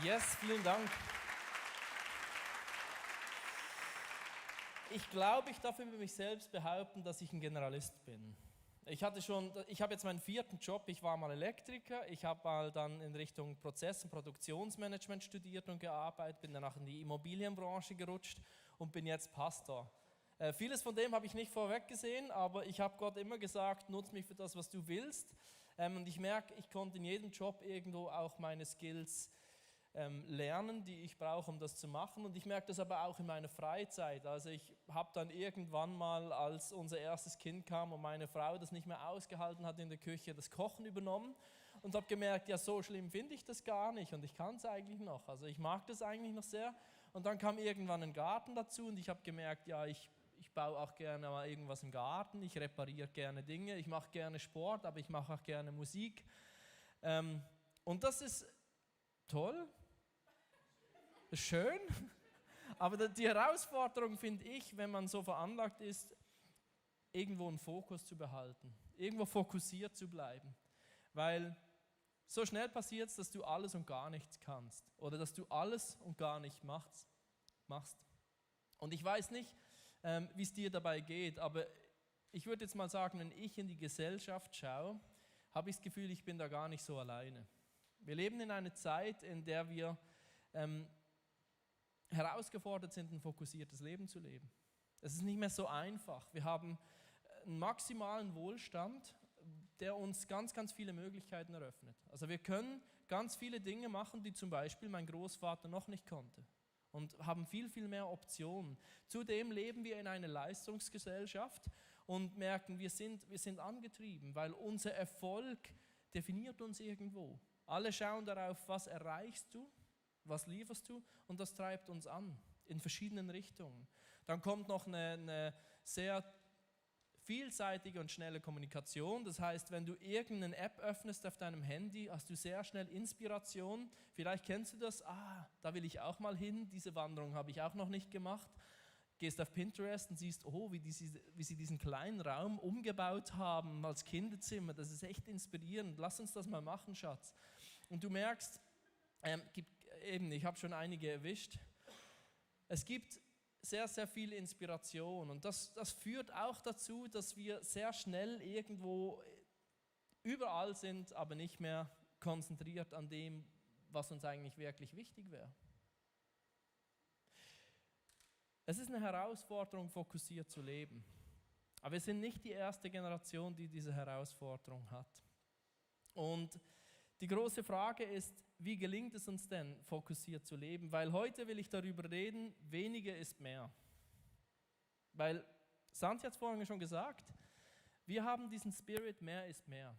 Yes, vielen Dank. Ich glaube, ich darf über mich selbst behaupten, dass ich ein Generalist bin. Ich habe jetzt meinen 4. Job, ich war mal Elektriker, ich habe mal dann in Richtung Prozess- und Produktionsmanagement studiert und gearbeitet, bin danach in die Immobilienbranche gerutscht und bin jetzt Pastor. Vieles von dem habe ich nicht vorweg gesehen, aber ich habe Gott immer gesagt, nutz mich für das, was du willst. Und ich merke, ich konnte in jedem Job irgendwo auch meine Skills lernen, die ich brauche, um das zu machen. Und ich merke das aber auch in meiner Freizeit. Also ich habe dann irgendwann mal, als unser erstes Kind kam und meine Frau das nicht mehr ausgehalten hat in der Küche, das Kochen übernommen und habe gemerkt, ja, so schlimm finde ich das gar nicht und ich kann es eigentlich noch. Also ich mag das eigentlich noch sehr. Und dann kam irgendwann ein Garten dazu und ich habe gemerkt, ja, ich baue auch gerne mal irgendwas im Garten, ich repariere gerne Dinge, ich mache gerne Sport, aber ich mache auch gerne Musik. Und das ist toll, schön, aber die Herausforderung finde ich, wenn man so veranlagt ist, irgendwo einen Fokus zu behalten, irgendwo fokussiert zu bleiben, weil so schnell passiert es, dass du alles und gar nichts kannst oder dass du alles und gar nicht machst. Und ich weiß nicht, wie es dir dabei geht, aber ich würde jetzt mal sagen, wenn ich in die Gesellschaft schaue, habe ich das Gefühl, ich bin da gar nicht so alleine. Wir leben in einer Zeit, in der wir herausgefordert sind, ein fokussiertes Leben zu leben. Es ist nicht mehr so einfach. Wir haben einen maximalen Wohlstand, der uns ganz, ganz viele Möglichkeiten eröffnet. Also wir können ganz viele Dinge machen, die zum Beispiel mein Großvater noch nicht konnte und haben viel, viel mehr Optionen. Zudem leben wir in einer Leistungsgesellschaft und merken, wir sind angetrieben, weil unser Erfolg definiert uns irgendwo. Alle schauen darauf, was erreichst du, was lieferst du, und das treibt uns an in verschiedenen Richtungen. Dann kommt noch eine sehr vielseitige und schnelle Kommunikation. Das heißt, wenn du irgendeine App öffnest auf deinem Handy, hast du sehr schnell Inspiration. Vielleicht kennst du das, da will ich auch mal hin, diese Wanderung habe ich auch noch nicht gemacht. Gehst auf Pinterest und siehst, wie sie diesen kleinen Raum umgebaut haben als Kinderzimmer. Das ist echt inspirierend. Lass uns das mal machen, Schatz. Und du merkst, ich habe schon einige erwischt. Es gibt sehr, sehr viel Inspiration und das führt auch dazu, dass wir sehr schnell irgendwo überall sind, aber nicht mehr konzentriert an dem, was uns eigentlich wirklich wichtig wäre. Es ist eine Herausforderung, fokussiert zu leben. Aber wir sind nicht die erste Generation, die diese Herausforderung hat. Und die große Frage ist, wie gelingt es uns denn, fokussiert zu leben? Weil heute will ich darüber reden, weniger ist mehr. Weil, Santi hat es vorhin schon gesagt, wir haben diesen Spirit, mehr ist mehr.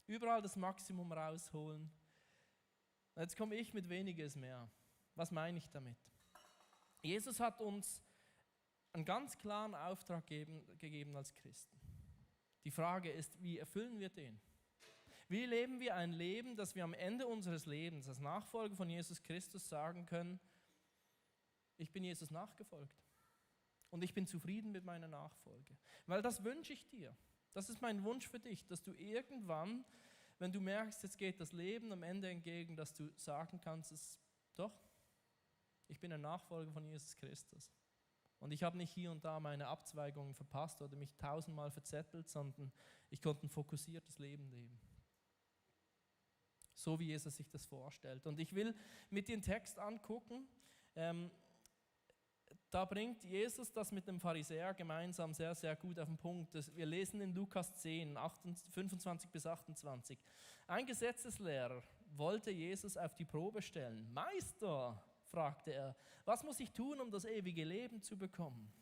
Überall das Maximum rausholen. Jetzt komme ich mit weniger ist mehr. Was meine ich damit? Jesus hat uns einen ganz klaren Auftrag gegeben als Christen. Die Frage ist, wie erfüllen wir den? Wie leben wir ein Leben, dass wir am Ende unseres Lebens als Nachfolger von Jesus Christus sagen können, ich bin Jesus nachgefolgt und ich bin zufrieden mit meiner Nachfolge. Weil das wünsche ich dir. Das ist mein Wunsch für dich, dass du irgendwann, wenn du merkst, jetzt geht das Leben am Ende entgegen, dass du sagen kannst, ich bin ein Nachfolger von Jesus Christus. Und ich habe nicht hier und da meine Abzweigungen verpasst oder mich 1000-mal verzettelt, sondern ich konnte ein fokussiertes Leben leben. So wie Jesus sich das vorstellt. Und ich will mit dir den Text angucken. Da bringt Jesus das mit dem Pharisäer gemeinsam sehr, sehr gut auf den Punkt. Wir lesen in Lukas 10, 25 bis 28. Ein Gesetzeslehrer wollte Jesus auf die Probe stellen. Meister, fragte er, was muss ich tun, um das ewige Leben zu bekommen?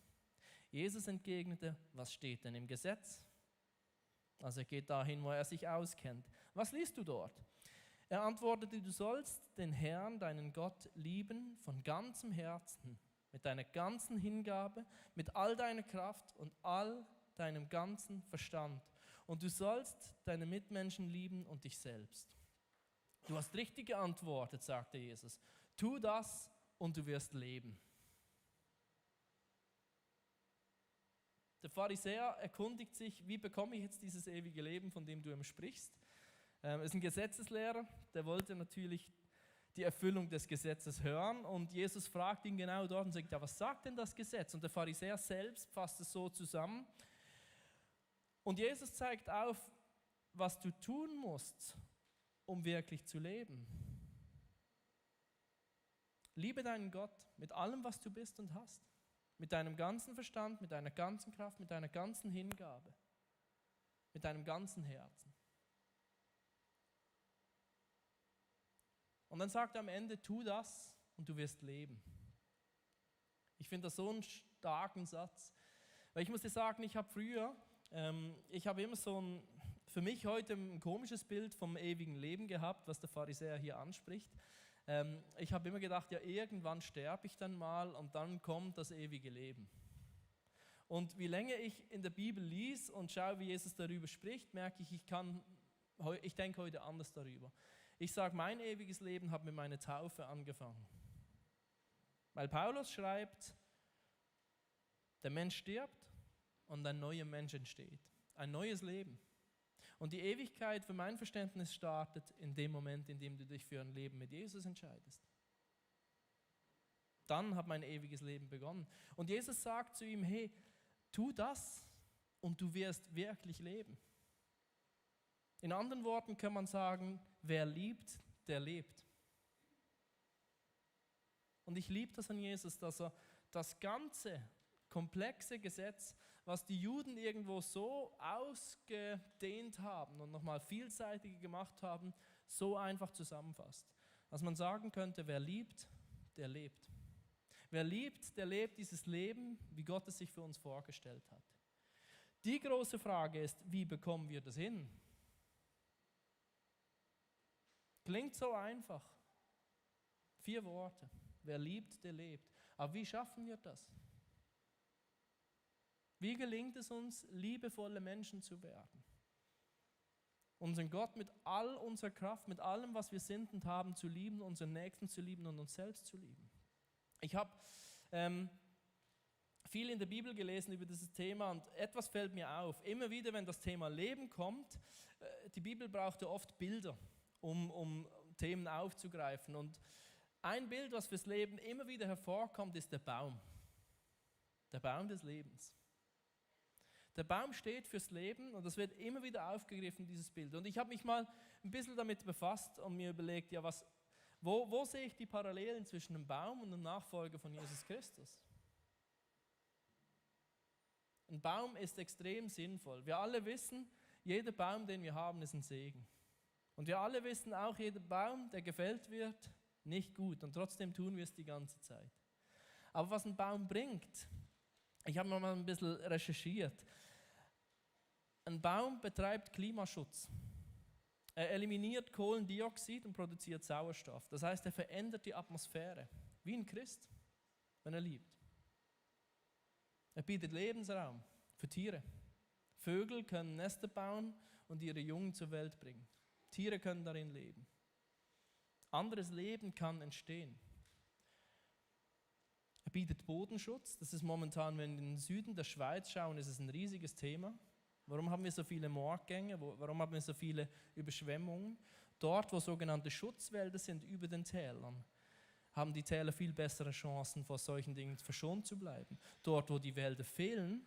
Jesus entgegnete, was steht denn im Gesetz? Also er geht dahin, wo er sich auskennt. Was liest du dort? Er antwortete, du sollst den Herrn, deinen Gott, lieben von ganzem Herzen, mit deiner ganzen Hingabe, mit all deiner Kraft und all deinem ganzen Verstand. Und du sollst deine Mitmenschen lieben und dich selbst. Du hast richtig geantwortet, sagte Jesus. Tu das und du wirst leben. Der Pharisäer erkundigt sich, wie bekomme ich jetzt dieses ewige Leben, von dem du ihm sprichst? Er ist ein Gesetzeslehrer, der wollte natürlich die Erfüllung des Gesetzes hören. Und Jesus fragt ihn genau dort und sagt, ja, was sagt denn das Gesetz? Und der Pharisäer selbst fasst es so zusammen. Und Jesus zeigt auf, was du tun musst, um wirklich zu leben. Liebe deinen Gott mit allem, was du bist und hast. Mit deinem ganzen Verstand, mit deiner ganzen Kraft, mit deiner ganzen Hingabe. Mit deinem ganzen Herzen. Und dann sagt er am Ende, tu das und du wirst leben. Ich finde das so einen starken Satz. Weil ich muss dir sagen, ich habe früher, ich habe immer so für mich heute ein komisches Bild vom ewigen Leben gehabt, was der Pharisäer hier anspricht. Ich habe immer gedacht, ja, irgendwann sterbe ich dann mal und dann kommt das ewige Leben. Und wie länger ich in der Bibel lies und schaue, wie Jesus darüber spricht, merke ich, ich denke heute anders darüber. Ich sage, mein ewiges Leben hat mit meiner Taufe angefangen. Weil Paulus schreibt, der Mensch stirbt und ein neuer Mensch entsteht. Ein neues Leben. Und die Ewigkeit für mein Verständnis startet in dem Moment, in dem du dich für ein Leben mit Jesus entscheidest. Dann hat mein ewiges Leben begonnen. Und Jesus sagt zu ihm, hey, tu das und du wirst wirklich leben. In anderen Worten kann man sagen, wer liebt, der lebt. Und ich liebe das an Jesus, dass er das ganze komplexe Gesetz, was die Juden irgendwo so ausgedehnt haben und nochmal vielseitiger gemacht haben, so einfach zusammenfasst. Dass man sagen könnte, wer liebt, der lebt. Wer liebt, der lebt dieses Leben, wie Gott es sich für uns vorgestellt hat. Die große Frage ist, wie bekommen wir das hin? Klingt so einfach. 4 Worte. Wer liebt, der lebt. Aber wie schaffen wir das? Wie gelingt es uns, liebevolle Menschen zu werden? Unseren Gott mit all unserer Kraft, mit allem, was wir sind und haben, zu lieben, unseren Nächsten zu lieben und uns selbst zu lieben. Ich habe viel in der Bibel gelesen über dieses Thema und etwas fällt mir auf. Immer wieder, wenn das Thema Leben kommt, die Bibel braucht ja oft Bilder, um Themen aufzugreifen. Und ein Bild, was fürs Leben immer wieder hervorkommt, ist der Baum. Der Baum des Lebens. Der Baum steht fürs Leben und das wird immer wieder aufgegriffen, dieses Bild. Und ich habe mich mal ein bisschen damit befasst und mir überlegt, ja, wo sehe ich die Parallelen zwischen einem Baum und einem Nachfolger von Jesus Christus? Ein Baum ist extrem sinnvoll. Wir alle wissen, jeder Baum, den wir haben, ist ein Segen. Und wir alle wissen auch, jeder Baum, der gefällt wird, nicht gut. Und trotzdem tun wir es die ganze Zeit. Aber was ein Baum bringt, ich habe noch mal ein bisschen recherchiert. Ein Baum betreibt Klimaschutz. Er eliminiert Kohlendioxid und produziert Sauerstoff. Das heißt, er verändert die Atmosphäre, wie ein Christ, wenn er liebt. Er bietet Lebensraum für Tiere. Vögel können Nester bauen und ihre Jungen zur Welt bringen. Tiere können darin leben. Anderes Leben kann entstehen. Er bietet Bodenschutz. Das ist momentan, wenn wir in den Süden der Schweiz schauen, ist es ein riesiges Thema. Warum haben wir so viele Moorgänge? Warum haben wir so viele Überschwemmungen? Dort, wo sogenannte Schutzwälder sind über den Tälern, haben die Täler viel bessere Chancen, vor solchen Dingen verschont zu bleiben. Dort, wo die Wälder fehlen,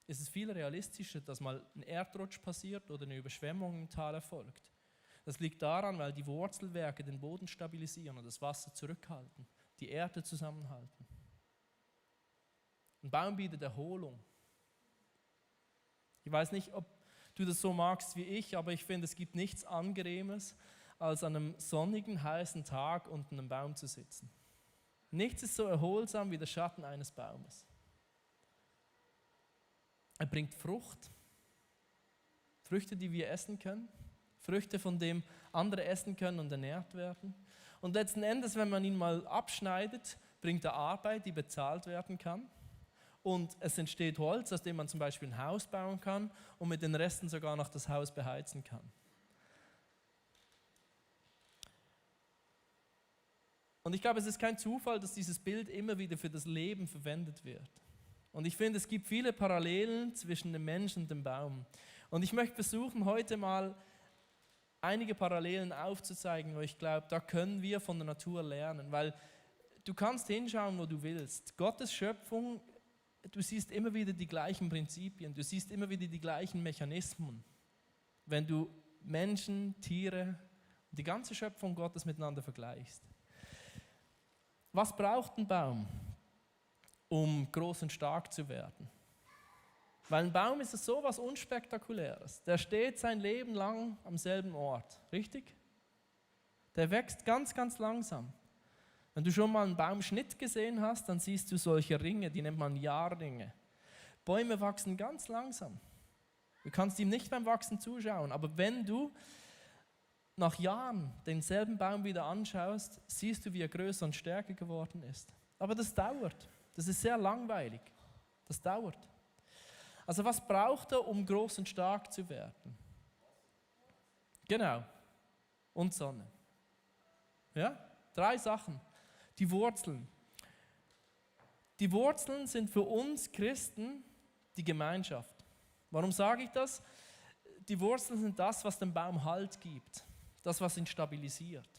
ist es viel realistischer, dass mal ein Erdrutsch passiert oder eine Überschwemmung im Tal erfolgt. Das liegt daran, weil die Wurzelwerke den Boden stabilisieren und das Wasser zurückhalten, die Erde zusammenhalten. Ein Baum bietet Erholung. Ich weiß nicht, ob du das so magst wie ich, aber ich finde, es gibt nichts Angenehmes, als an einem sonnigen, heißen Tag unter einem Baum zu sitzen. Nichts ist so erholsam wie der Schatten eines Baumes. Er bringt Frucht, Früchte, die wir essen können, Früchte, von dem andere essen können und ernährt werden. Und letzten Endes, wenn man ihn mal abschneidet, bringt er Arbeit, die bezahlt werden kann. Und es entsteht Holz, aus dem man zum Beispiel ein Haus bauen kann und mit den Resten sogar noch das Haus beheizen kann. Und ich glaube, es ist kein Zufall, dass dieses Bild immer wieder für das Leben verwendet wird. Und ich finde, es gibt viele Parallelen zwischen dem Menschen und dem Baum. Und ich möchte versuchen, heute mal einige Parallelen aufzuzeigen, wo ich glaube, da können wir von der Natur lernen, weil du kannst hinschauen, wo du willst. Gottes Schöpfung, du siehst immer wieder die gleichen Prinzipien, du siehst immer wieder die gleichen Mechanismen. Wenn du Menschen, Tiere und die ganze Schöpfung Gottes miteinander vergleichst. Was braucht ein Baum, um groß und stark zu werden? Weil ein Baum ist so etwas Unspektakuläres. Der steht sein Leben lang am selben Ort, richtig? Der wächst ganz, ganz langsam. Wenn du schon mal einen Baumschnitt gesehen hast, dann siehst du solche Ringe, die nennt man Jahrringe. Bäume wachsen ganz langsam. Du kannst ihm nicht beim Wachsen zuschauen, aber wenn du nach Jahren denselben Baum wieder anschaust, siehst du, wie er größer und stärker geworden ist. Aber das dauert. Das ist sehr langweilig. Das dauert. Also was braucht er, um groß und stark zu werden? Genau. Und Sonne. Ja? 3 Sachen. Die Wurzeln. Die Wurzeln sind für uns Christen die Gemeinschaft. Warum sage ich das? Die Wurzeln sind das, was dem Baum Halt gibt. Das, was ihn stabilisiert.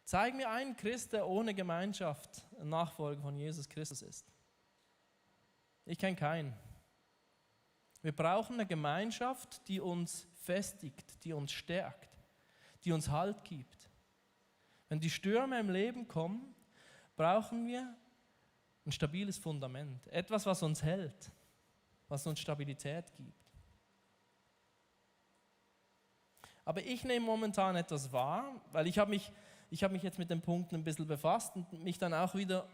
Zeig mir einen Christ, der ohne Gemeinschaft ein Nachfolger von Jesus Christus ist. Ich kenne keinen. Wir brauchen eine Gemeinschaft, die uns festigt, die uns stärkt, die uns Halt gibt. Wenn die Stürme im Leben kommen, brauchen wir ein stabiles Fundament. Etwas, was uns hält, was uns Stabilität gibt. Aber ich nehme momentan etwas wahr, weil ich habe mich jetzt mit den Punkten ein bisschen befasst und mich dann auch wieder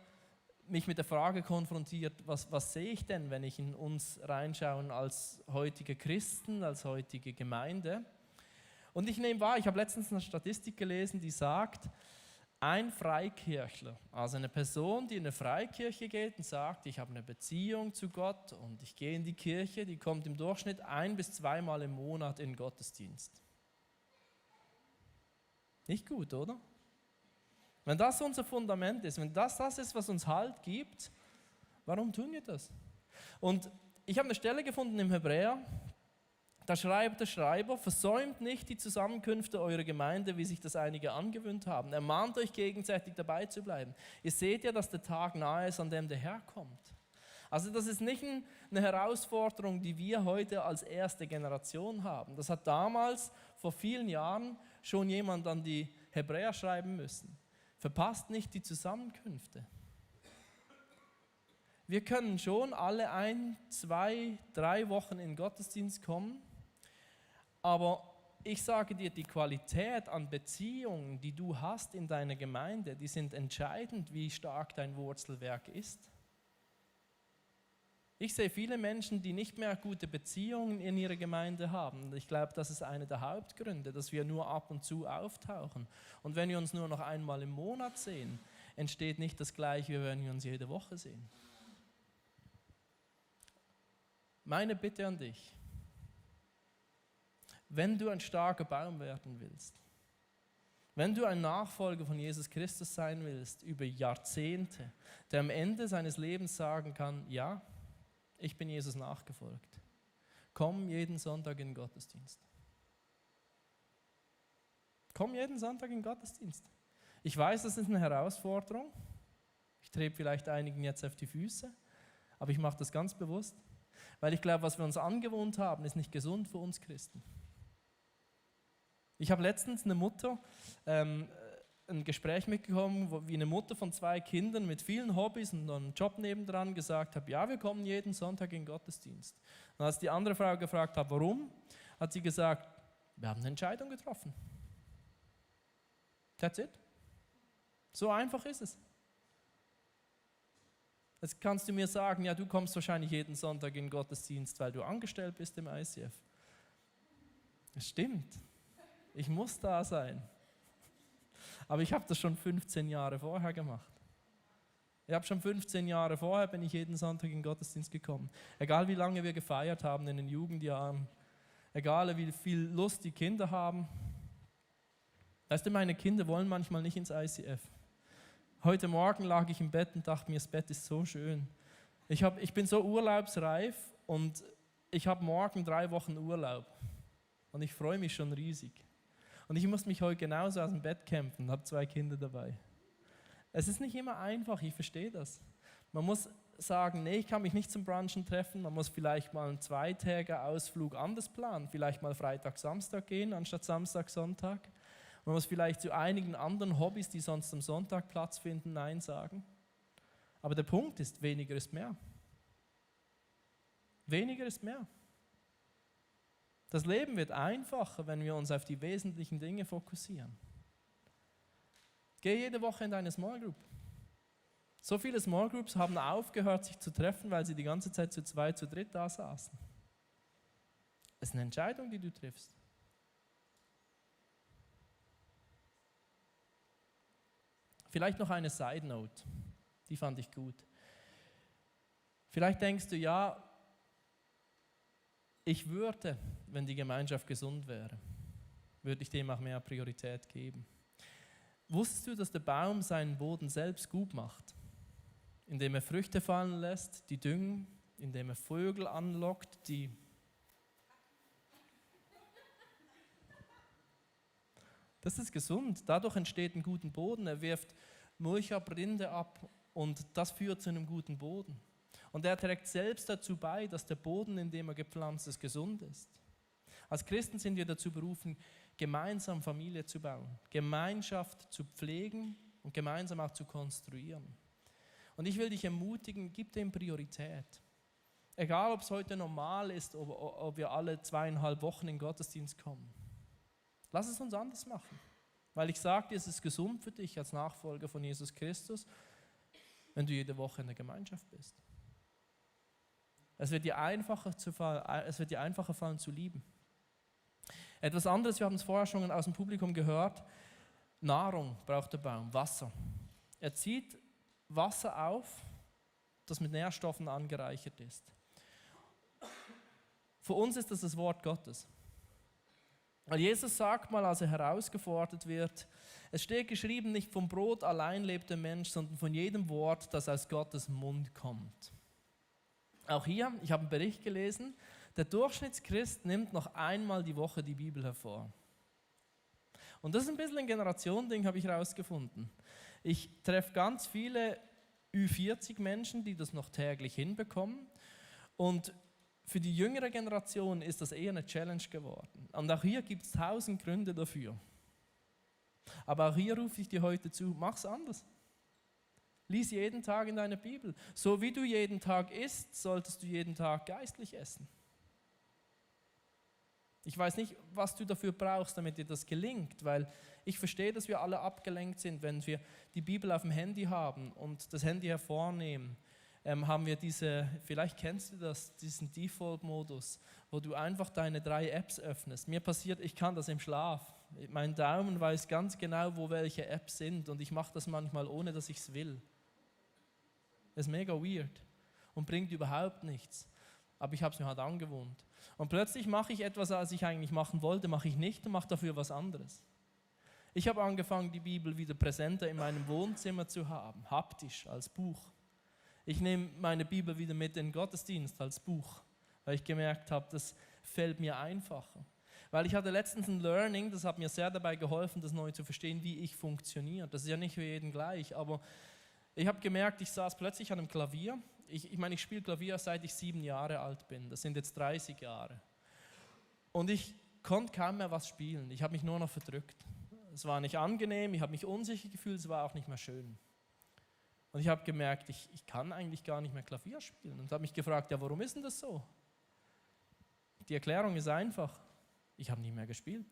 mit der Frage konfrontiert, was sehe ich denn, wenn ich in uns reinschaue als heutige Christen, als heutige Gemeinde. Und ich nehme wahr, ich habe letztens eine Statistik gelesen, die sagt, ein Freikirchler, also eine Person, die in eine Freikirche geht und sagt, ich habe eine Beziehung zu Gott und ich gehe in die Kirche, die kommt im Durchschnitt 1- bis 2-mal im Monat in den Gottesdienst. Nicht gut, oder? Wenn das unser Fundament ist, wenn das ist, was uns Halt gibt, warum tun wir das? Und ich habe eine Stelle gefunden im Hebräer, da schreibt der Schreiber, versäumt nicht die Zusammenkünfte eurer Gemeinde, wie sich das einige angewöhnt haben. Ermahnt euch gegenseitig dabei zu bleiben. Ihr seht ja, dass der Tag nahe ist, an dem der Herr kommt. Also das ist nicht eine Herausforderung, die wir heute als erste Generation haben. Das hat damals, vor vielen Jahren, schon jemand an die Hebräer schreiben müssen. Verpasst nicht die Zusammenkünfte. Wir können schon alle 1, 2, 3 Wochen in den Gottesdienst kommen, aber ich sage dir, die Qualität an Beziehungen, die du hast in deiner Gemeinde, die sind entscheidend, wie stark dein Wurzelwerk ist. Ich sehe viele Menschen, die nicht mehr gute Beziehungen in ihrer Gemeinde haben. Ich glaube, das ist einer der Hauptgründe, dass wir nur ab und zu auftauchen. Und wenn wir uns nur noch einmal im Monat sehen, entsteht nicht das Gleiche, wie wenn wir uns jede Woche sehen. Meine Bitte an dich, wenn du ein starker Baum werden willst, wenn du ein Nachfolger von Jesus Christus sein willst, über Jahrzehnte, der am Ende seines Lebens sagen kann, ja, ich bin Jesus nachgefolgt. Komm jeden Sonntag in den Gottesdienst. Komm jeden Sonntag in den Gottesdienst. Ich weiß, das ist eine Herausforderung. Ich trete vielleicht einigen jetzt auf die Füße, aber ich mache das ganz bewusst, weil ich glaube, was wir uns angewohnt haben, ist nicht gesund für uns Christen. Ich habe letztens eine Mutter, ein Gespräch mitbekommen, wie eine Mutter von 2 Kindern mit vielen Hobbys und einem Job nebendran gesagt hat, ja, wir kommen jeden Sonntag in den Gottesdienst. Und als die andere Frau gefragt hat, warum, hat sie gesagt, wir haben eine Entscheidung getroffen. That's it. So einfach ist es. Jetzt kannst du mir sagen, ja, du kommst wahrscheinlich jeden Sonntag in den Gottesdienst, weil du angestellt bist im ICF. Das stimmt. Ich muss da sein. Aber ich habe das schon 15 Jahre vorher gemacht. Ich habe schon 15 Jahre vorher, bin ich jeden Sonntag in den Gottesdienst gekommen. Egal wie lange wir gefeiert haben in den Jugendjahren, egal wie viel Lust die Kinder haben. Weißt du, meine Kinder wollen manchmal nicht ins ICF. Heute Morgen lag ich im Bett und dachte mir, das Bett ist so schön. Ich bin so urlaubsreif und ich habe morgen 3 Wochen Urlaub. Und ich freue mich schon riesig. Und ich musste mich heute genauso aus dem Bett kämpfen, habe 2 Kinder dabei. Es ist nicht immer einfach, ich verstehe das. Man muss sagen, nee, ich kann mich nicht zum Brunchen treffen, man muss vielleicht mal einen 2-tägigen Ausflug anders planen, vielleicht mal Freitag, Samstag gehen, anstatt Samstag, Sonntag. Man muss vielleicht zu einigen anderen Hobbys, die sonst am Sonntag Platz finden, Nein sagen. Aber der Punkt ist, weniger ist mehr. Weniger ist mehr. Das Leben wird einfacher, wenn wir uns auf die wesentlichen Dinge fokussieren. Geh jede Woche in deine Small Group. So viele Small Groups haben aufgehört, sich zu treffen, weil sie die ganze Zeit zu 2, zu 3 da saßen. Es ist eine Entscheidung, die du triffst. Vielleicht noch eine Side Note, die fand ich gut. Vielleicht denkst du, ja, ich würde, wenn die Gemeinschaft gesund wäre, würde ich dem auch mehr Priorität geben. Wusstest du, dass der Baum seinen Boden selbst gut macht? Indem er Früchte fallen lässt, die düngen, indem er Vögel anlockt, die... Das ist gesund, dadurch entsteht ein guter Boden, er wirft Mulch ab, Rinde ab und das führt zu einem guten Boden. Und er trägt selbst dazu bei, dass der Boden, in dem er gepflanzt ist, gesund ist. Als Christen sind wir dazu berufen, gemeinsam Familie zu bauen, Gemeinschaft zu pflegen und gemeinsam auch zu konstruieren. Und ich will dich ermutigen, gib dem Priorität. Egal, ob es heute normal ist, ob wir alle 2,5 Wochen in den Gottesdienst kommen. Lass es uns anders machen. Weil ich sage dir, es ist gesund für dich als Nachfolger von Jesus Christus, wenn du jede Woche in der Gemeinschaft bist. Es wird dir einfacher fallen zu lieben. Etwas anderes, wir haben es vorher schon aus dem Publikum gehört, Nahrung braucht der Baum, Wasser. Er zieht Wasser auf, das mit Nährstoffen angereichert ist. Für uns ist das Wort Gottes. Weil Jesus sagt mal, als er herausgefordert wird, es steht geschrieben, nicht vom Brot allein lebt der Mensch, sondern von jedem Wort, das aus Gottes Mund kommt. Auch hier, ich habe einen Bericht gelesen, der Durchschnittschrist nimmt noch einmal die Woche die Bibel hervor. Und das ist ein bisschen ein Generationending, habe ich herausgefunden. Ich treffe ganz viele Ü40-Menschen, die das noch täglich hinbekommen. Und für die jüngere Generation ist das eher eine Challenge geworden. Und auch hier gibt es 1000 Gründe dafür. Aber auch hier rufe ich dir heute zu, mach's anders. Lies jeden Tag in deiner Bibel. So wie du jeden Tag isst, solltest du jeden Tag geistlich essen. Ich weiß nicht, was du dafür brauchst, damit dir das gelingt, weil ich verstehe, dass wir alle abgelenkt sind, wenn wir die Bibel auf dem Handy haben und das Handy hervornehmen. Haben wir vielleicht kennst du das, diesen Default-Modus, wo du einfach deine 3 Apps öffnest. Mir passiert, ich kann das im Schlaf. Mein Daumen weiß ganz genau, wo welche Apps sind und ich mache das manchmal, ohne dass ich es will. Das ist mega weird und bringt überhaupt nichts. Aber ich habe es mir halt angewohnt. Und plötzlich mache ich etwas, was ich eigentlich machen wollte, mache ich nicht und mache dafür was anderes. Ich habe angefangen, die Bibel wieder präsenter in meinem Wohnzimmer zu haben, haptisch, als Buch. Ich nehme meine Bibel wieder mit in den Gottesdienst als Buch, weil ich gemerkt habe, das fällt mir einfacher. Weil ich hatte letztens ein Learning, das hat mir sehr dabei geholfen, das neu zu verstehen, wie ich funktioniere. Das ist ja nicht für jeden gleich, aber ich habe gemerkt, ich saß plötzlich an einem Klavier. Ich spiele Klavier, seit ich 7 Jahre alt bin. Das sind jetzt 30 Jahre. Und ich konnte kaum mehr was spielen. Ich habe mich nur noch verdrückt. Es war nicht angenehm, ich habe mich unsicher gefühlt, es war auch nicht mehr schön. Und ich habe gemerkt, ich kann eigentlich gar nicht mehr Klavier spielen. Und habe mich gefragt, ja, warum ist denn das so? Die Erklärung ist einfach, ich habe nicht mehr gespielt.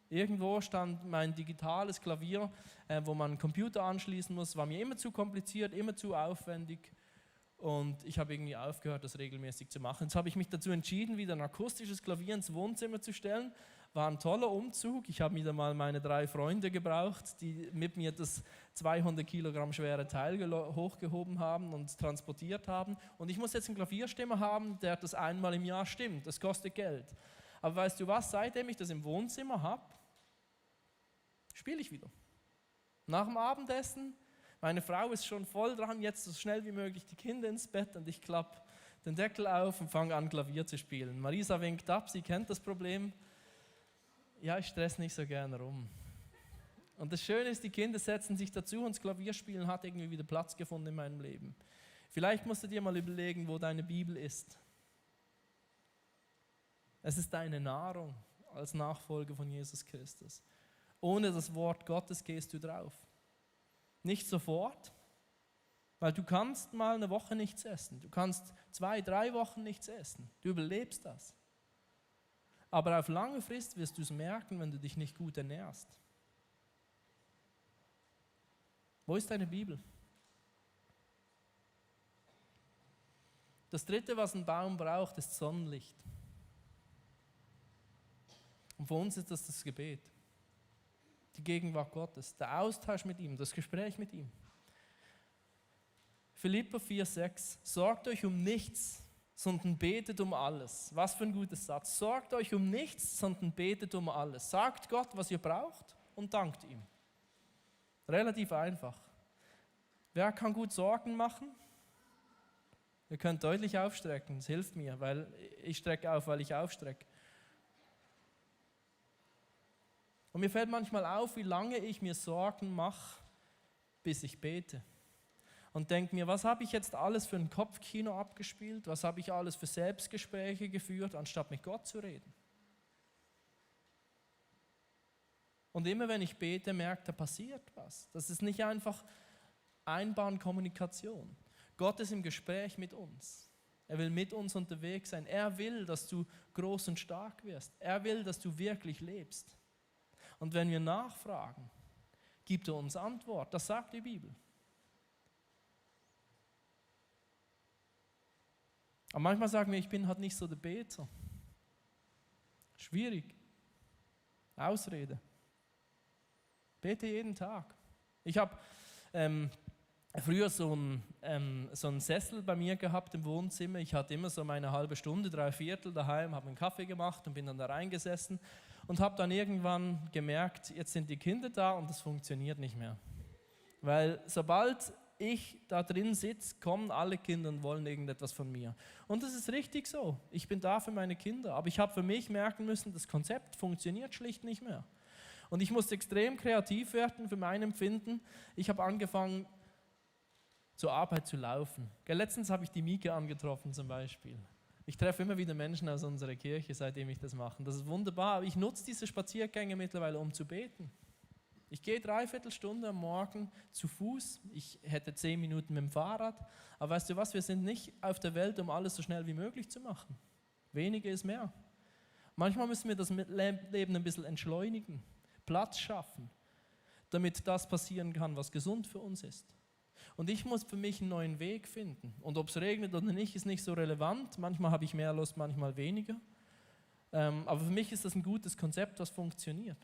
Irgendwo stand mein digitales Klavier, wo man einen Computer anschließen muss, war mir immer zu kompliziert, immer zu aufwendig. Und ich habe irgendwie aufgehört, das regelmäßig zu machen. Jetzt habe ich mich dazu entschieden, wieder ein akustisches Klavier ins Wohnzimmer zu stellen. War ein toller Umzug. Ich habe wieder mal meine 3 Freunde gebraucht, die mit mir das 200 Kilogramm schwere Teil hochgehoben haben und transportiert haben. Und ich muss jetzt einen Klavierstimmer haben, der das einmal im Jahr stimmt. Das kostet Geld. Aber weißt du was, seitdem ich das im Wohnzimmer habe, spiele ich wieder. Nach dem Abendessen, meine Frau ist schon voll dran, jetzt so schnell wie möglich die Kinder ins Bett und ich klappe den Deckel auf und fange an, Klavier zu spielen. Marisa winkt ab, sie kennt das Problem. Ja, ich stress nicht so gerne rum. Und das Schöne ist, die Kinder setzen sich dazu und das Klavierspielen hat irgendwie wieder Platz gefunden in meinem Leben. Vielleicht musst du dir mal überlegen, wo deine Bibel ist. Es ist deine Nahrung als Nachfolger von Jesus Christus. Ohne das Wort Gottes gehst du drauf. Nicht sofort, weil du kannst mal eine Woche nichts essen. Du kannst 2, 3 Wochen nichts essen. Du überlebst das. Aber auf lange Frist wirst du es merken, wenn du dich nicht gut ernährst. Wo ist deine Bibel? Das Dritte, was ein Baum braucht, ist Sonnenlicht. Und für uns ist das Gebet. Die Gegenwart Gottes, der Austausch mit ihm, das Gespräch mit ihm. Philipper 4,6: Sorgt euch um nichts, sondern betet um alles. Was für ein guter Satz. Sorgt euch um nichts, sondern betet um alles. Sagt Gott, was ihr braucht und dankt ihm. Relativ einfach. Wer kann gut Sorgen machen? Ihr könnt deutlich aufstrecken, das hilft mir, weil ich strecke auf, weil ich aufstrecke. Und mir fällt manchmal auf, wie lange ich mir Sorgen mache, bis ich bete. Und denke mir, was habe ich jetzt alles für ein Kopfkino abgespielt? Was habe ich alles für Selbstgespräche geführt, anstatt mit Gott zu reden? Und immer wenn ich bete, merke, da passiert was. Das ist nicht einfach Einbahnkommunikation. Gott ist im Gespräch mit uns. Er will mit uns unterwegs sein. Er will, dass du groß und stark wirst. Er will, dass du wirklich lebst. Und wenn wir nachfragen, gibt er uns Antwort. Das sagt die Bibel. Aber manchmal sagen wir, ich bin halt nicht so der Beter. Schwierig. Ausrede. Bete jeden Tag. Ich habe früher so einen Sessel bei mir gehabt im Wohnzimmer. Ich hatte immer so meine halbe Stunde, 3/4 daheim, habe einen Kaffee gemacht und bin dann da reingesessen und habe dann irgendwann gemerkt, jetzt sind die Kinder da und das funktioniert nicht mehr. Weil sobald ich da drin sitze, kommen alle Kinder und wollen irgendetwas von mir. Und das ist richtig so. Ich bin da für meine Kinder. Aber ich habe für mich merken müssen, das Konzept funktioniert schlicht nicht mehr. Und ich musste extrem kreativ werden für mein Empfinden. Ich habe angefangen, zur Arbeit zu laufen. Letztens habe ich die Mieke angetroffen zum Beispiel. Ich treffe immer wieder Menschen aus unserer Kirche, seitdem ich das mache. Das ist wunderbar, aber ich nutze diese Spaziergänge mittlerweile, um zu beten. Ich gehe 3/4 Stunde am Morgen zu Fuß. Ich hätte 10 Minuten mit dem Fahrrad. Aber weißt du was, wir sind nicht auf der Welt, um alles so schnell wie möglich zu machen. Weniger ist mehr. Manchmal müssen wir das Leben ein bisschen entschleunigen, Platz schaffen, damit das passieren kann, was gesund für uns ist. Und ich muss für mich einen neuen Weg finden. Und ob es regnet oder nicht, ist nicht so relevant. Manchmal habe ich mehr Lust, manchmal weniger. Aber für mich ist das ein gutes Konzept, das funktioniert.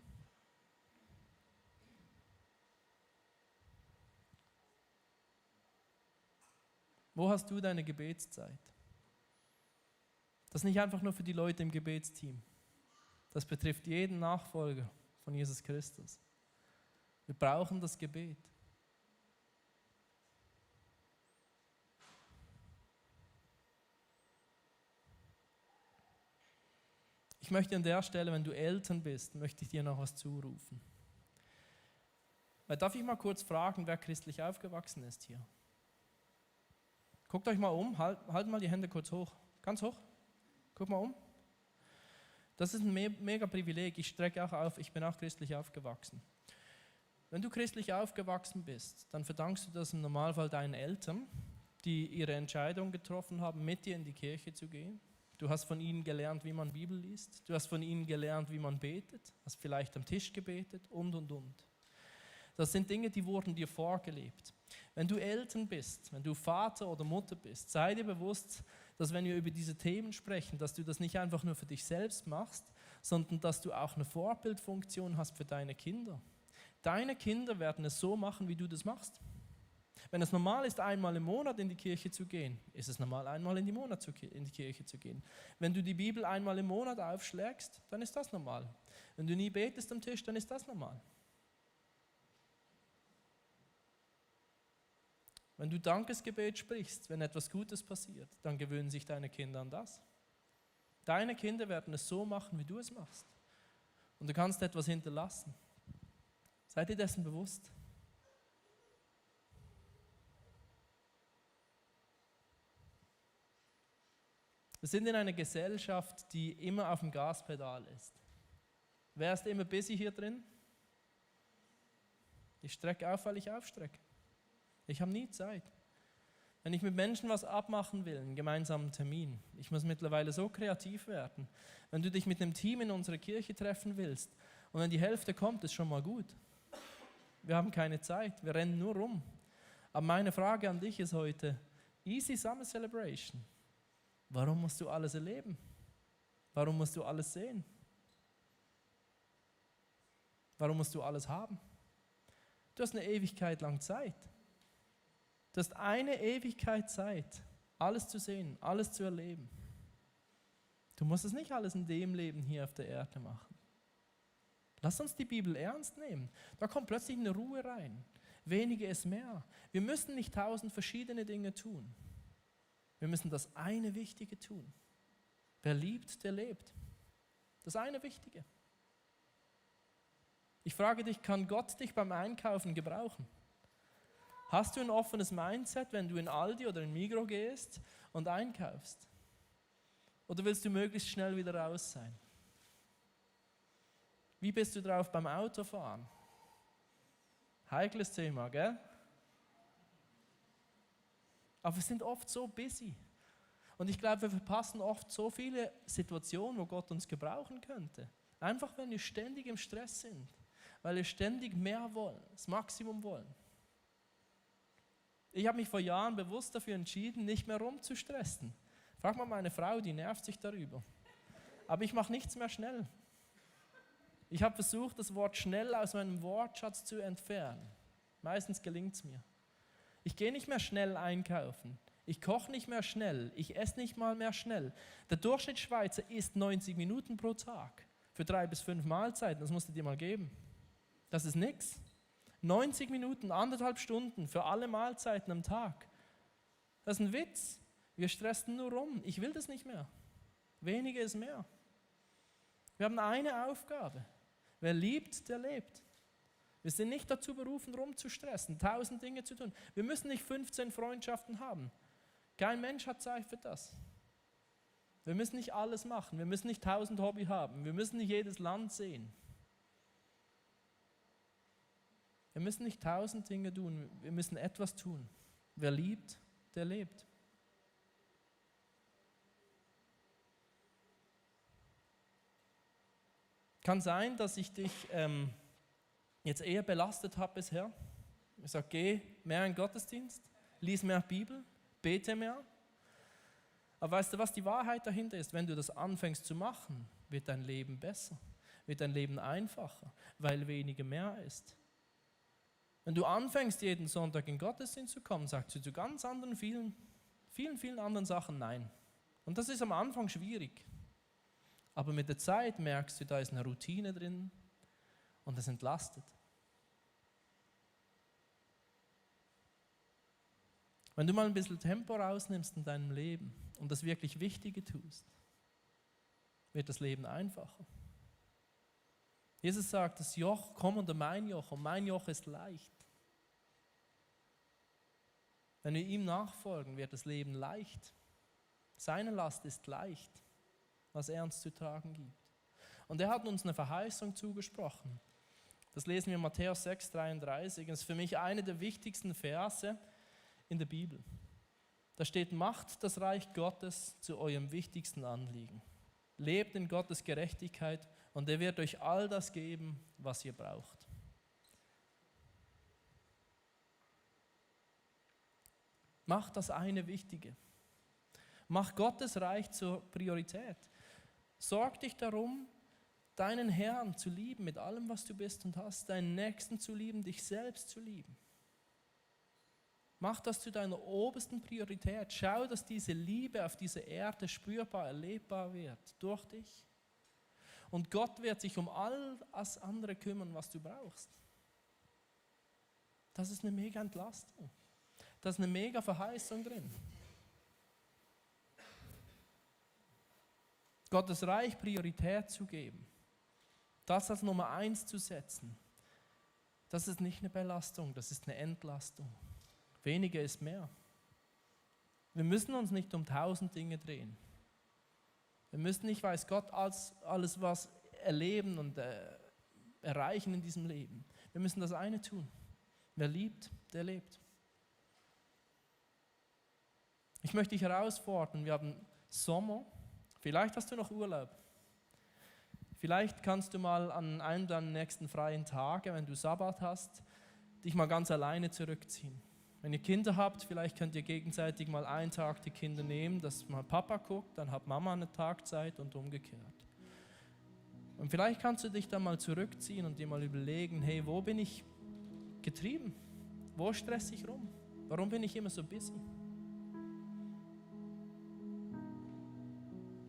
Wo hast du deine Gebetszeit? Das ist nicht einfach nur für die Leute im Gebetsteam. Das betrifft jeden Nachfolger von Jesus Christus. Wir brauchen das Gebet. Ich möchte an der Stelle, wenn du Eltern bist, möchte ich dir noch was zurufen. Darf ich mal kurz fragen, wer christlich aufgewachsen ist hier? Guckt euch mal um, halt mal die Hände kurz hoch, ganz hoch. Guck mal um. Das ist ein mega Privileg. Ich strecke auch auf, ich bin auch christlich aufgewachsen. Wenn du christlich aufgewachsen bist, dann verdankst du das im Normalfall deinen Eltern, die ihre Entscheidung getroffen haben, mit dir in die Kirche zu gehen. Du hast von ihnen gelernt, wie man Bibel liest. Du hast von ihnen gelernt, wie man betet. Hast vielleicht am Tisch gebetet und. Das sind Dinge, die wurden dir vorgelebt. Wenn du Eltern bist, wenn du Vater oder Mutter bist, sei dir bewusst, dass wenn wir über diese Themen sprechen, dass du das nicht einfach nur für dich selbst machst, sondern dass du auch eine Vorbildfunktion hast für deine Kinder. Deine Kinder werden es so machen, wie du das machst. Wenn es normal ist, einmal im Monat in die Kirche zu gehen, ist es normal, einmal in die Kirche zu gehen. Wenn du die Bibel einmal im Monat aufschlägst, dann ist das normal. Wenn du nie betest am Tisch, dann ist das normal. Wenn du Dankesgebet sprichst, wenn etwas Gutes passiert, dann gewöhnen sich deine Kinder an das. Deine Kinder werden es so machen, wie du es machst. Und du kannst etwas hinterlassen. Seid ihr dessen bewusst? Wir sind in einer Gesellschaft, die immer auf dem Gaspedal ist. Wer ist immer busy hier drin? Ich strecke auf, weil ich aufstrecke. Ich habe nie Zeit. Wenn ich mit Menschen was abmachen will, einen gemeinsamen Termin, ich muss mittlerweile so kreativ werden. Wenn du dich mit einem Team in unserer Kirche treffen willst und wenn die Hälfte kommt, ist schon mal gut. Wir haben keine Zeit, wir rennen nur rum. Aber meine Frage an dich ist heute, Easy Summer Celebration. Warum musst du alles erleben? Warum musst du alles sehen? Warum musst du alles haben? Du hast eine Ewigkeit lang Zeit. Du hast eine Ewigkeit Zeit, alles zu sehen, alles zu erleben. Du musst es nicht alles in dem Leben hier auf der Erde machen. Lass uns die Bibel ernst nehmen. Da kommt plötzlich eine Ruhe rein. Weniger ist mehr. Wir müssen nicht 1000 verschiedene Dinge tun. Wir müssen das eine Wichtige tun. Wer liebt, der lebt. Das eine Wichtige. Ich frage dich, kann Gott dich beim Einkaufen gebrauchen? Hast du ein offenes Mindset, wenn du in Aldi oder in Migros gehst und einkaufst? Oder willst du möglichst schnell wieder raus sein? Wie bist du drauf beim Autofahren? Heikles Thema, gell? Aber wir sind oft so busy. Und ich glaube, wir verpassen oft so viele Situationen, wo Gott uns gebrauchen könnte. Einfach, wenn wir ständig im Stress sind. Weil wir ständig mehr wollen, das Maximum wollen. Ich habe mich vor Jahren bewusst dafür entschieden, nicht mehr rumzustressen. Frag mal meine Frau, die nervt sich darüber. Aber ich mache nichts mehr schnell. Ich habe versucht, das Wort schnell aus meinem Wortschatz zu entfernen. Meistens gelingt es mir. Ich gehe nicht mehr schnell einkaufen. Ich koche nicht mehr schnell. Ich esse nicht mal mehr schnell. Der Durchschnittsschweizer isst 90 Minuten pro Tag. Für 3 bis 5 Mahlzeiten, das musst du dir mal geben. Das ist nichts. 90 Minuten, 1,5 Stunden für alle Mahlzeiten am Tag. Das ist ein Witz. Wir stressen nur rum. Ich will das nicht mehr. Weniger ist mehr. Wir haben eine Aufgabe. Wer liebt, der lebt. Wir sind nicht dazu berufen, rumzustressen, 1000 Dinge zu tun. Wir müssen nicht 15 Freundschaften haben. Kein Mensch hat Zeit für das. Wir müssen nicht alles machen. Wir müssen nicht 1000 Hobby haben. Wir müssen nicht jedes Land sehen. Wir müssen nicht 1000 Dinge tun. Wir müssen etwas tun. Wer liebt, der lebt. Kann sein, dass ich dich jetzt eher belastet habe bisher. Ich sage, geh mehr in den Gottesdienst, lies mehr Bibel, bete mehr. Aber weißt du, was die Wahrheit dahinter ist? Wenn du das anfängst zu machen, wird dein Leben besser, wird dein Leben einfacher, weil weniger mehr ist. Wenn du anfängst, jeden Sonntag in den Gottesdienst zu kommen, sagst du zu ganz anderen, vielen anderen Sachen Nein. Und das ist am Anfang schwierig. Aber mit der Zeit merkst du, da ist eine Routine drin und das entlastet. Wenn du mal ein bisschen Tempo rausnimmst in deinem Leben und das wirklich Wichtige tust, wird das Leben einfacher. Jesus sagt, das Joch, komm unter mein Joch und mein Joch ist leicht. Wenn wir ihm nachfolgen, wird das Leben leicht. Seine Last ist leicht, was er uns zu tragen gibt. Und er hat uns eine Verheißung zugesprochen. Das lesen wir in Matthäus 6,33. Das ist für mich eine der wichtigsten Verse in der Bibel. Da steht, macht das Reich Gottes zu eurem wichtigsten Anliegen. Lebt in Gottes Gerechtigkeit und er wird euch all das geben, was ihr braucht. Mach das eine Wichtige. Mach Gottes Reich zur Priorität. Sorg dich darum, deinen Herrn zu lieben mit allem, was du bist und hast, deinen Nächsten zu lieben, dich selbst zu lieben. Mach das zu deiner obersten Priorität. Schau, dass diese Liebe auf dieser Erde spürbar, erlebbar wird durch dich. Und Gott wird sich um all das andere kümmern, was du brauchst. Das ist eine mega Entlastung. Da ist eine mega Verheißung drin. Gottes Reich Priorität zu geben. das als Nummer 1 zu setzen, das ist nicht eine Belastung, das ist eine Entlastung. Weniger ist mehr. Wir müssen uns nicht um 1000 Dinge drehen. Wir müssen nicht, weiß Gott, alles was erleben und erreichen in diesem Leben. Wir müssen das eine tun. Wer liebt, der lebt. Ich möchte dich herausfordern, wir haben Sommer, vielleicht hast du noch Urlaub. Vielleicht kannst du mal an einem deiner nächsten freien Tage, wenn du Sabbat hast, dich mal ganz alleine zurückziehen. Wenn ihr Kinder habt, vielleicht könnt ihr gegenseitig mal einen Tag die Kinder nehmen, dass mal Papa guckt, dann hat Mama eine Tagzeit und umgekehrt. Und vielleicht kannst du dich dann mal zurückziehen und dir mal überlegen, hey, wo bin ich getrieben? Wo stress ich rum? Warum bin ich immer so busy?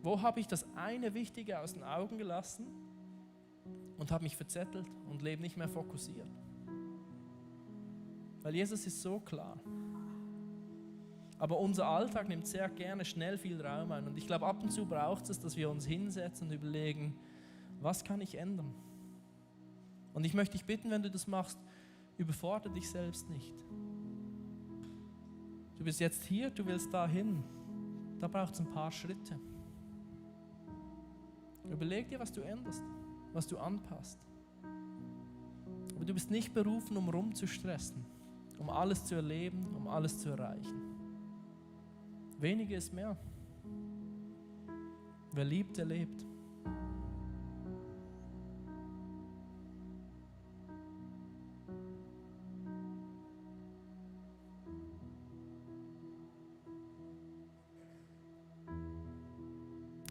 Wo habe ich das eine Wichtige aus den Augen gelassen und habe mich verzettelt und lebe nicht mehr fokussiert? Weil Jesus ist so klar. Aber unser Alltag nimmt sehr gerne schnell viel Raum ein. Und ich glaube, ab und zu braucht es, dass wir uns hinsetzen und überlegen, was kann ich ändern? Und ich möchte dich bitten, wenn du das machst, überfordere dich selbst nicht. Du bist jetzt hier, du willst dahin. Da braucht es ein paar Schritte. Überleg dir, was du änderst, was du anpasst. Aber du bist nicht berufen, um rumzustressen, um alles zu erleben, um alles zu erreichen. Weniger ist mehr. Wer liebt, der lebt.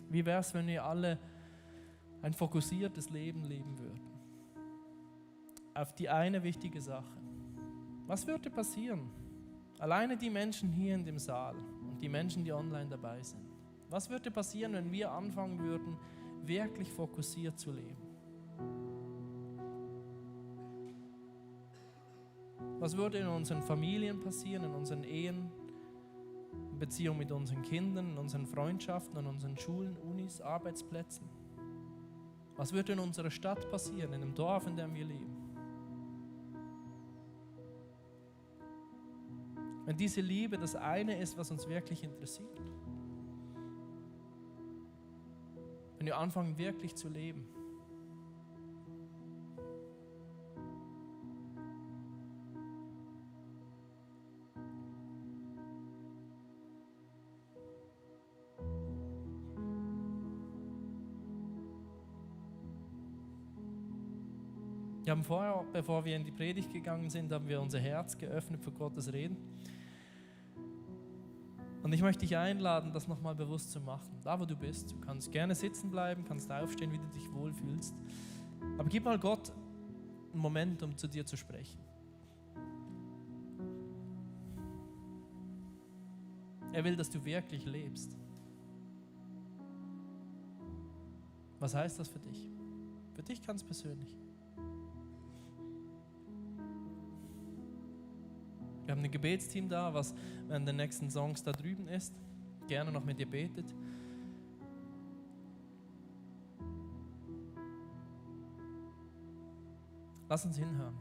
Wie wäre es, wenn wir alle ein fokussiertes Leben leben würden? Auf die eine wichtige Sache. Was würde passieren? Alleine die Menschen hier in dem Saal und die Menschen, die online dabei sind. Was würde passieren, wenn wir anfangen würden, wirklich fokussiert zu leben? Was würde in unseren Familien passieren, in unseren Ehen, in Beziehung mit unseren Kindern, in unseren Freundschaften, in unseren Schulen, Unis, Arbeitsplätzen? Was würde in unserer Stadt passieren, in dem Dorf, in dem wir leben? Wenn diese Liebe das eine ist, was uns wirklich interessiert. Wenn wir anfangen, wirklich zu leben. Wir haben vorher, bevor wir in die Predigt gegangen sind, haben wir unser Herz geöffnet für Gottes Reden. Und ich möchte dich einladen, das nochmal bewusst zu machen. Da, wo du bist. Du kannst gerne sitzen bleiben, kannst aufstehen, wie du dich wohlfühlst. Aber gib mal Gott einen Moment, um zu dir zu sprechen. Er will, dass du wirklich lebst. Was heißt das für dich? Für dich ganz persönlich. Wir haben ein Gebetsteam da, was während den nächsten Songs da drüben ist. Gerne noch mit dir betet. Lass uns hinhören.